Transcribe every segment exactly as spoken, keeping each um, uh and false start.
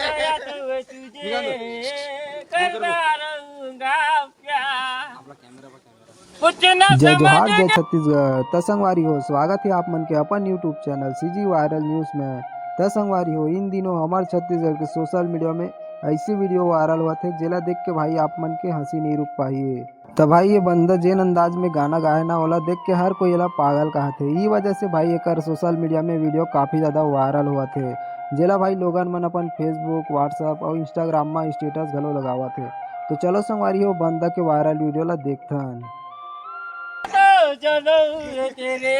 गया तो तुझे करता रहूंगा प्यार। कुछ ना जय जोहार, समझ जय छत्तीसगढ़। त संगवारी हो, स्वागत है आप मन के अपन YouTube channel CG viral news में। त संगवारी हो, इन दिनों हमार छत्तीसगढ़ के सोशल मीडिया में ऐसी वीडियो वायरल हुआ थे, जेला देख के भाई आप मन के हंसी नहीं रुक पाई है। त भाई ये बंदा जेन अंदाज में गाना गाए ना, ओला देख के हर कोई एला पागल कहा थे। ई वजह से भाई एकर सोशल मीडिया में वीडियो काफी ज्यादा वायरल हुआ थे, जेला भाई लोगन मन अपन Facebook, WhatsApp और Instagram में स्टेटस घलो लगावा थे। तो चलो संगवारी हो, बंदा के वायरल वीडियो ला देखथन। तो चलो रे तेरे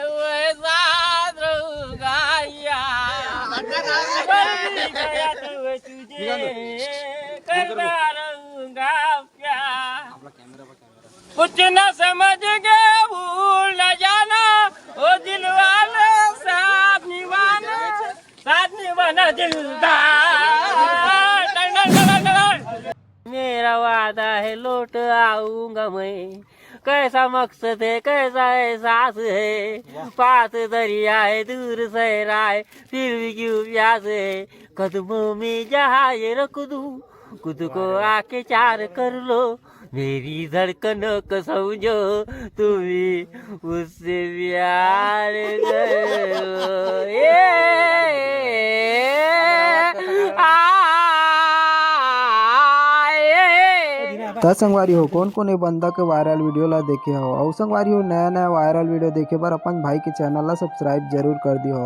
वो साथ रहूंगा यार। कभी गया तो तुझे करता रहूंगा प्यार। कुछ न समझ के भूल न जाना, ओ दिल वाले साथ निभाना, साथ निभाना दिलदार। मेरा वादा है लौट आऊंगा मैं, कैसा मकसद है, कैसा एहसास है, पास दरिया है, दूर सहरा है, फिर भी क्यों प्यास है, कदमों में जहां ये रख दूं, खुद को आके चार कर लो, मेरी धड़कनों को समझो, तुम भी उससे प्यार करो। ये, आ, ये। त संगवारी हो, कौन कौन ये बंदा के वायरल वीडियो ला देखे हो? अउ संगवारी हो, नया नया वायरल वीडियो देखे बर अपन भाई के चैनल ला सब्सक्राइब जरूर कर दियो।